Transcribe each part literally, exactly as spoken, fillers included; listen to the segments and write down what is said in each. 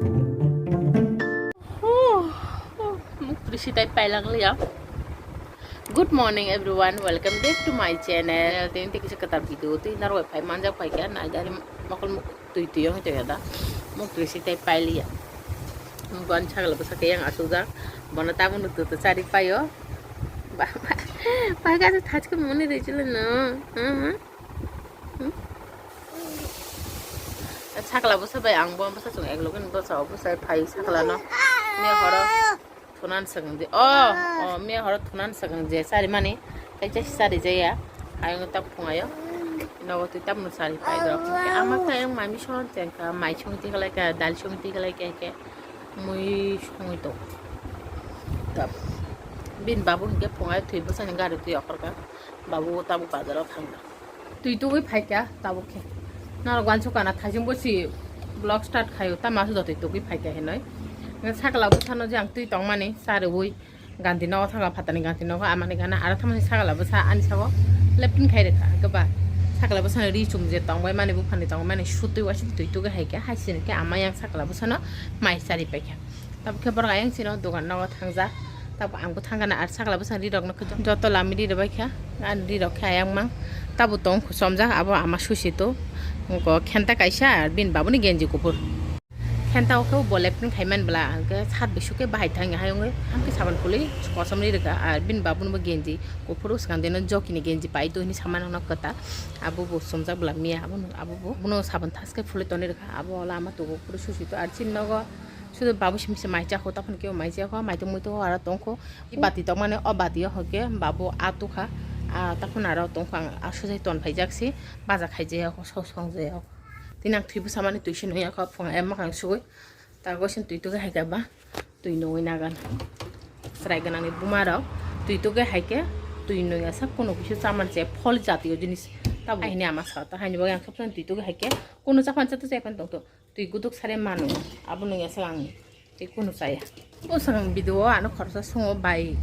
Huh, huh, muk trisi tai pailak liya. Good morning everyone, welcome back to my channel. Tini tiki se kata video tui narwai phai manjak phai kya na jani mokol muk tui tui yong tui ada. Muk trisi tai pailiya. Muk ban sagla bwsa ke yang asujak. Bona tabuk nuk tu tu chari payo. Ba ba. Ba ga thachka muni rechilo no. Hmm. Sakla bwsa bai ang bo bwsa chwng eklogi bwsa o bwsa phai sakla no. Miya horo thunan sakang je. Oh, oh, miya horo thunan sakang je. Sari mani kaisa sari jaya. Ayung tak phungayo. Nogo twi tam sari phai do. Ama ka yang mami son tengka mai song ti kalai ka dal song ti kalai ka ke. Mui song to. Tap. Bin babu hingke phungai twi bwsa ni gari twi okorka. Babu tabuk bazar o thangna. Twi tugwi phaikha tabuk khe. Norok uansuk kana thaising bo si vlog start khaio, tamo aswk jotoi tugwi phaikha hinwi. Sakla bwsano je ang twi tongmani charwi Gandhi nogo thangkha, phatani Gandhi nogo amani gana aro thamani sakla bwsa ani sago lepin khai rwkha. Hwnkhe ba sakla bwsano ri chum je tongbai mani buphani tongbai mani sutwi uaisuk twi tugwi haikha, haisini khe ama yang sakla bwsano mai chari paikha. Tabuk khe borok ayang sino dogan nogo thangjak. Tabuk ang bo thangkana ar sakla bwsang ri rok no joto lami ri rwbai kha. Ani ri rok khe ayang mang. Tabuk tong kho chomjak abo ama susi to. Wngkho khenta kaisa ar bini babuni genji kuphur. Khenta o khe bo lepin khai man bwla hwnkhe sat bai suk khe bahai thang hai wngwi. Hamkhe saban kului kosom ri rwkha ar bini babuni bo genji kuphur swkang deno joki ni genji pai to hini sama nang nok kwta. Abo bo chomjak bwla miya abo no abo bo. Bono saban thaske phulwi tonwi rwkha abo ola ama tugo phuru susi to ar chini nogo. Sudu babu simi se mai chakho, taphano kebo mai chakho, mai tongmui tongo, aro tongkho. I bati tongmani, o bati o hwnkhe babu a tukha, a taphano aro tongkho ang aswk jai ton phaijak si, baja khaijaya kho, sok song jaya kho. Tini ang twi bwsa mani twi se nungya kho, phung em makang sugui. Ta gosin twi tugwi hai khe ba, twi nungwi nagan. Chwrai gwnangni buma rok twi tugwi hai khe, twi nungya sak kunu kisa chamani se phol jatiyo jinis. Tabo haini ama sa, ta haini bagwi ang sabsani twi tugwi hai khe, kunu chaphang chato chaphang tongto. Twi guduk sare manu, abo nung ya swkang twi kunu chaya. O swkang video o ano khoroksa sungo bai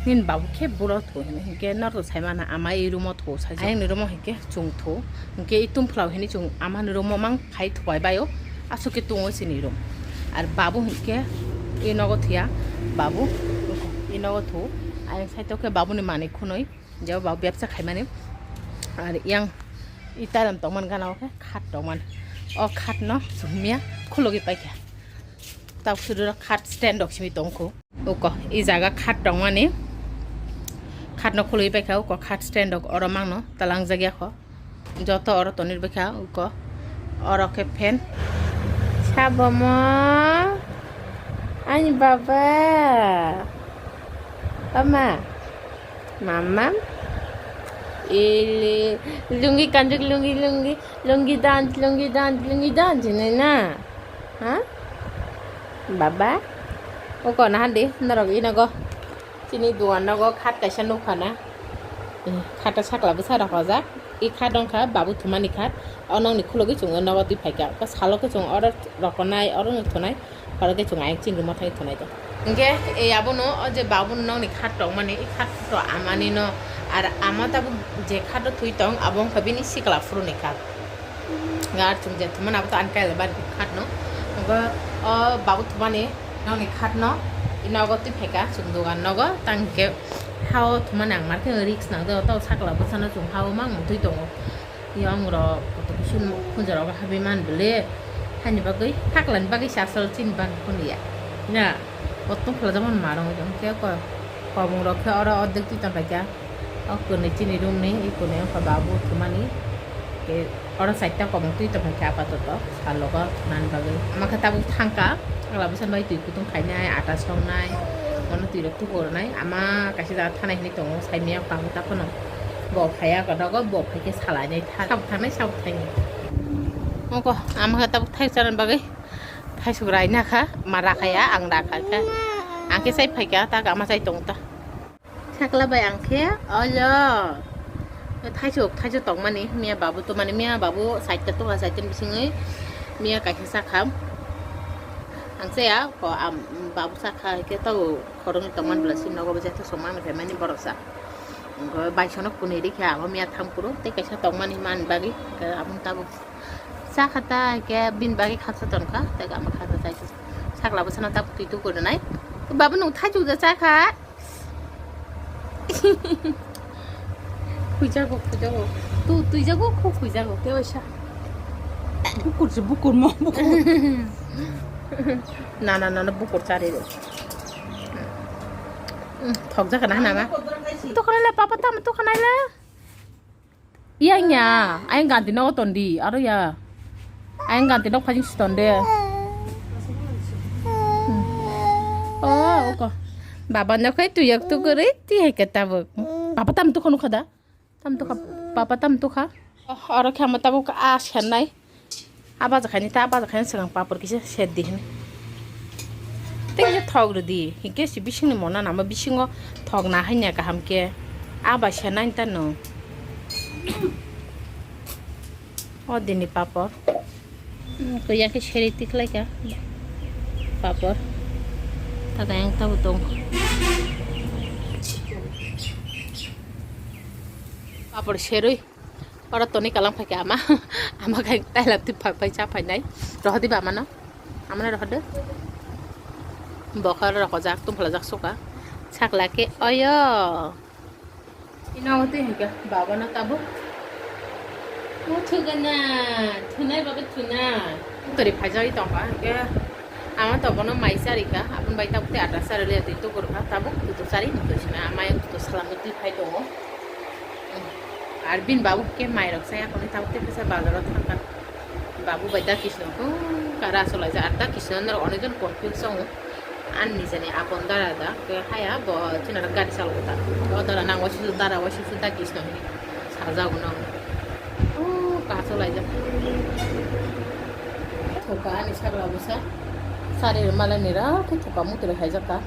nini babu khe buro tho hino, hinkhe norok sai mano ama i room o tho sai. Ayang ni room o hinkhe chwng tho, hinkhe i tum phlao hini chwng ama ni room o mang phai thwbai bai o, aswk khe tongo chini room. Ar babu hinkhe i nogo thwiya, babu i nogo tho, ayang side o khe babu ni manwi khunui. Jabo babu bebsa khaimani. Ar yang itaram tongmani gana o khe khat tongmani. O khat no chumya khulugwi paikha. Tabuk sudu rok khat stand rok simi tongkho. Uko i jaga khat tongmani. Khat no khulugwi paikha uko khat stand rok oro mangno talangjak ya kho. Joto oro tonwi rwbaikha uko. Oro khe fan. Sabomo. Ani baba. Ama. Mamam. Ili. Lungi kanjik, lungi, lungi. Lungi dance, lungi dance, lungi dance hinwi na. Ha? Baba. Uko nahan di. Norok inogo. Chini dogan nogo khat kaisa nukha na. Eh, khat o sakla bwsa rok hojak. I khat wngkha babu thumani khat. O nokni khulugwi chwng nogo twi phaikha. Salo khe chwng oro rokonai, oro no thunai. Oro khe chwng ayang chini mothai thunai do. Hinkhe ei abono o je babu nokni khat tongmani, i khat to amani no. Ar ama tabuk je khat o thwi tong, abo wngkha bini sikla phuruni khat. Ar chwng je thumani abo to ani kaila bari khat no. Hinkhe o babu thumani nokni khat no, i nogo twi phaikha chwng dogan nogo. Tang hinkhe ha o thumani ang mar khe risk nang do, to sakla bwsano chwng ha o mang twi tongo. Yong rok koto kisu khunja rok habi man bele. Hani bagwi, thaklan bagwi se asol chini bagwi khunliya. Na, koto khwlajak man marong jong khe ko, kobong rok khe oro ordek twi tongkha kya. O kwnwi chini room ni, i kwnwi wngkha babu thumani. Ke oro chaita kobong twi tongkha kya apatoto, salogo nan bagwi. Ama khe tabuk thangka, thangla bwsa bai twi kutung khainai, ata songnai, ono twi rok tuku rwnai. Ama kaisa jaga thanai hinwi tongo, saimanya kang ta phano. Bo phaiya, godogo bo phai khe salainai tha. Sabo thangnai, sabo thainai. Oko, ama khe tabuk thai chana bagwi thaisuk raina kha, ma rakha ya, ang rakha kha. Ang khe chai phai kha, tak ama chai tong ta. Sakla bai ang khe, olo. Thaisuk, thaisuk tongmani, miya babu tumani, miya babu side ta tongha, side ta bisingwi, miya kaisa sakha. Ang chaya, ko, am, babu sakha, khe tau khoroknwi tongmani bwla si nogo bo jatha songmani phaimani borok sa. Wngkha baisono kwnwi rikha abo miya thang phuru tei kaisa tongmani man bagwi hwnkhe aboni tabuk cha kha ta hwnkhe bini bagwi khaksa tongkha tei ama khaksa chaisa. Sakla bwsano tabuk twi tuku rwnai. Baba, nwng thaichuk da chakha. Khuijago, khuijago. Tu, twijago, khu khuijago. Khe waisa. Bukur se, bukur mo, bukur. Na, na, na, na, bukur chari re. Thok jakha na, na, na. Tukhanai le, papa, tam tukhanai le. Iya, iya. Ayang ganti nogo tondi, aro ya. Ayang ganti nok phajing si tonde. Hmm. Oh, oko. Baba no khai tu yak tu kore, ti hai kata bo. Papa tam tu khonu khada. Tam tu kha, papa tam tu kha. Oh, aro khe amo tabuk a sernai. A baja khaini ta, a baja khaini swkang papor kisa ser di hini. Tei kisa thok rw di. Hinkhe si bisingni mona nama bisingo thok na hainya kaham khe. A bai sernai ta no. O dini papor. Hmm, koi yang khe seri tikhlai kha. Papor. Ta kayang tabuk tong. Papor serui. Oro toni kalang phaikha ama. Ama khai tailap twi phak phai cha phainai. Rohodi ba amano. Amano rohode. Bokha rokojak, tungphalajak suka. Sakla khe oyo. Ino twi hinkhe babano tabuk. O thugana, thunai baba thunai. Tori phaijagwi tongkha hinkhe. Ama to bono mai charikha, aboni bai tabuk tei ata charwi liya twi tukurkha, tabuk kutuk chari muitu sina, ama yang kutuk salamwi twi phai tongo. Ar bini babu khe mairok chaya khonwi tabuk tei kisa bazaro thangkha. Babu bai da Kisno kung kara achuk laijak, ar da Kisno norok onek jon confuse tongo. Ani nijani apon dara da, khe haya bo chwngno gari chalok ta. O dara nang waisa su, dara waisa su da Kisno hinwi sajak uno. O kachuk laijak. Thoka ani sakla bwsa. Sari malai ni rak khe thoka mutri khaijak ka.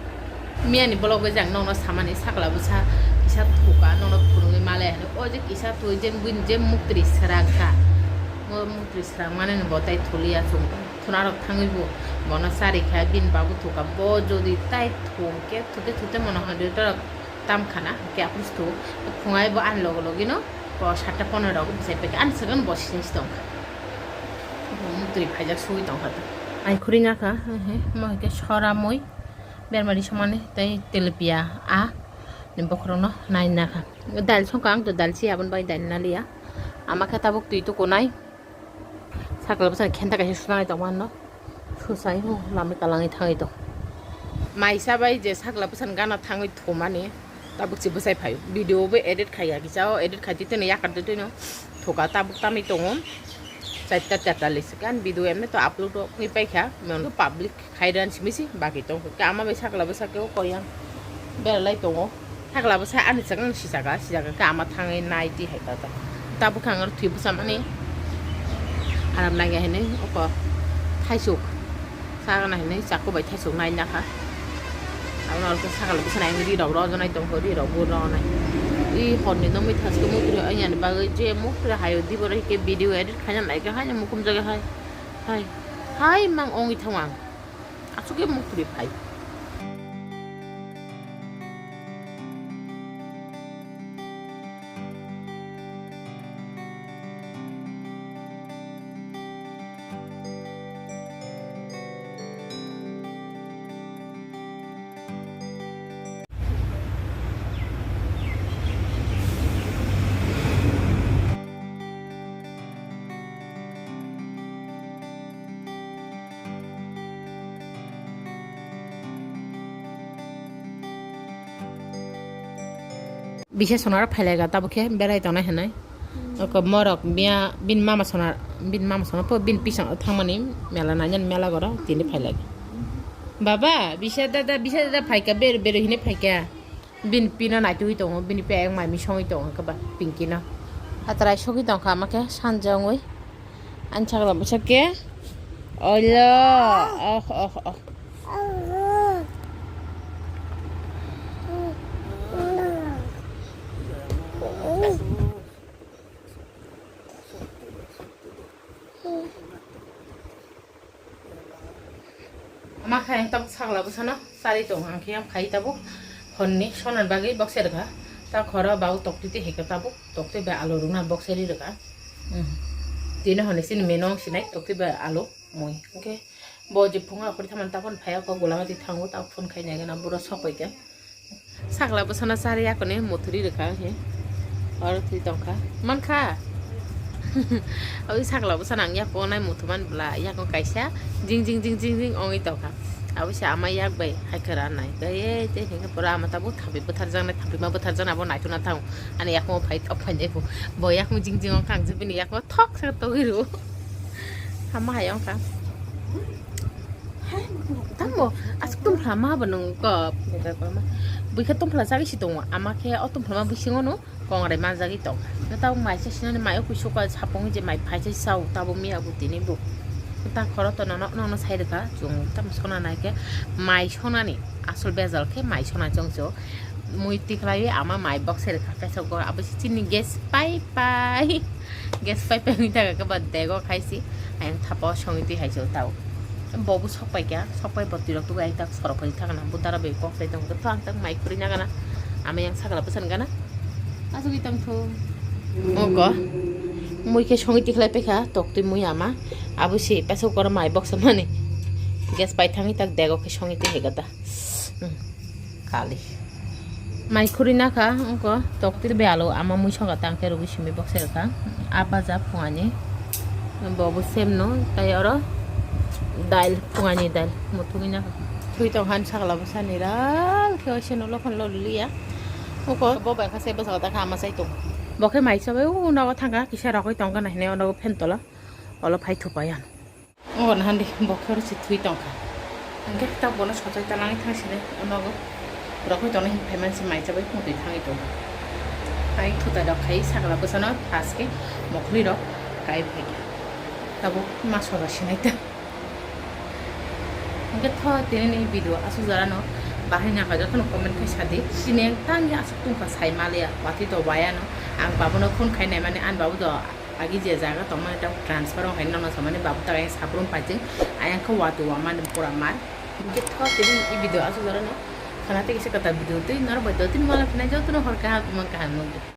Miyani vlog o jang nokno samani sakla bwsa kisa thoka nokno phunugwi malai hwnwi. O je kisa thwi je buini je muktri srang kha. O muktri srang mani bo tai thuliya chwng thuna rok thangwi bo bono sari kha bini babu thoka. Bo jodi tai thung khe thute thute mono hwnwi to tam khana khe aphuru thung. Phungai bo ani logo logino bo satta pondro rok bwsai paikha ani swkang bo sini tongkha. Muktri phaijak sugwi tongkha to. Ai khuri na kha, he, he, mo hwnkhe sora mui. Bermari somani tei tilapia a ni bokhorokno nai na kha. Dal songkha ang to dal si aboni bai dal na liya. Ama khe tabuk twi tukunai. Sakla bwsani khenta kaisa sunai tongma no. Susai no lama kalangwi thangwi tong. Maisa bai je sakla bwsani gana thangwi thumani. Tabuk se bwsai phaio. Video bo edit khaiya kisa o edit khai twi twi no yakar twi twi no. Thoka tabuk tamwi tongo. Charta charta lesi kan video emne to upload wngwi paikha. Mano public khai ran simi si baki tong kha. Ama bai sakla bwsa khe o koyang beralai tongo. Sakla bwsa ani chakang sijaga, sijaga khe ama thangwi nai twi hai kha ta. Tabuk khe ang oro thwi bwsa mani. Aram nangya hinwi oko thaisuk. Sagana hinwi chaku bai thaisuk nai nakha. Abo oro khe sakla bwsa nai ri rok rojonai tong kha, ri rok bo ronai. I hor ni nokni thaskhe mukri ani bagwi je mukri hayo di boro khe video edit khaina nai khe haino mukum jaga hai. Hai. Hai mang ongwi thang ang. Aswk khe mukri phai. Bisa sonaro phailaika tabuk khe berai tongnai hinwi. Hmm. Oko morok miya bin mama sona, bin mama sona po bin pisang thangmani mela nainani mela goro tini phailaika. Baba, bisa dada, bisa dada phaika, beru beru hinwi phaika. Bin pino naitugwi tongo, bini pek mai misongwi tongo khe ba Pinky no. Hatrai sogwi tongkha ama khe sanja wngwi. Ani sakla bwsa khe. Olo. Oh, oh, oh. Ama khe ang tabuk sakla bwsano charwi tongo, ang khe ang phai tabuk honni sonan bagwi bokse rwkha. Ta khoro bau toktwi twi hai khe tabuk toktwi bai alu rwna bokse ri rwkha. Hmm. Tini honni chini menu wng sinai toktwi bai alu mui. Hwnkhe Bo je phunga khori thaman tabon phai ako gola mati thango ta phone khai nai gana buro sok pai khe. Sakla bwsana chari akoni muthuri rwkha he. Oro thwi tongkha. Mankha. Oi sakla bwsana ang yako nai muthuman bla yako kaisa jing jing jing jing jing ongoi tongkha. Abo se ama yak bai hai khara nai. Dai ei te hinga pura ama tabo thabi bwthar jang nai thabi ma bwthar jang abo naitu na thang. Ani yakmo phai thok phai nai bo. Bo yakmo jing jing ong kang je bini yakmo thok sa togwi ru. Ama hai ongkha. Tamo asuk tum phlama bo nung ko. Bui khe tum phla jagwi si tongo. Ama khe o tum phlama bisingo no. Kongrai manjagwi tong. Tei tabuk mai se sinani mai o kuisuka sapung je mai phai se sao tabuk miya bo tini bo. Ta khoro to nono nono sai rwkha chwng tamo sona nai khe mai sonani asol bejal khe mai sona chwng chwng. Mui tikhlaiwi ama mai bok se rwkha kaisa go abo se chini gas pai pai. Gas pai pai wngwi thaka khe ba dego khaisi ayang thapa o songwi twi hai se tao. Bo bo sok pai kha sok pai bo twi rok tubu ai tak sorok phai thakna bo dara bai kok sai tong to ang tak mai khuri na gana ama yang sakla bwsan gana. Asugwi tongtho. Oko. Mui khe songwi tikhlai paikha, toktwi mui ama. Abo se pesok koro mai boksa mani. Gas pai thangwi tak dego khe songwi tikhai gata. Hmm. Kali. Mai khuri nakha, oko. Toktwi be alo ama mui soga tang khe rugwi simi boksa rwkha. Apa ja phungani. Bobo sem no, tai oro. Dail, phungani dail. Muthungwi nakha. Thui tong han sakla bwsani ral khe oise no lokhon loliya. Uko bo bai kha se bwskango ta kha ama chai tongo. Bo khe mai chabai u nogo thangkha kisa rogwi tongkha na hinwi o nogo phen tola olo phai thupai ang. Ugo nahan di bo khe oro se thui tongkha. Hwnkhe ta bono sochai ta langwi thang sini o nogo rogwi tongo hin phai man se mai chabai mutwi thangwi tongo. Hai thutai rok khai sakla bwsano thaske mokhli rok kai phai kha. Tabuk ma soja sinai ta. Hwnkhe tho tini ni video asuk jora no bahai nangkha jotono comment khai sadi. Chini ang tang ya asuk tungkha sai maliya watwi to waya no ang babono phone khai nai mani ani babu do agi je jaga tongmani ta transfer wng hai nono samani babu ta ang sabrum paijing ayang khe watwi wamani pura mar. Hwnkhe tho tini ni video asuk jora no khana tei kisa kwtal video twi norok bai do tini mala phinai jotono hor kaham mang kaham nugwi.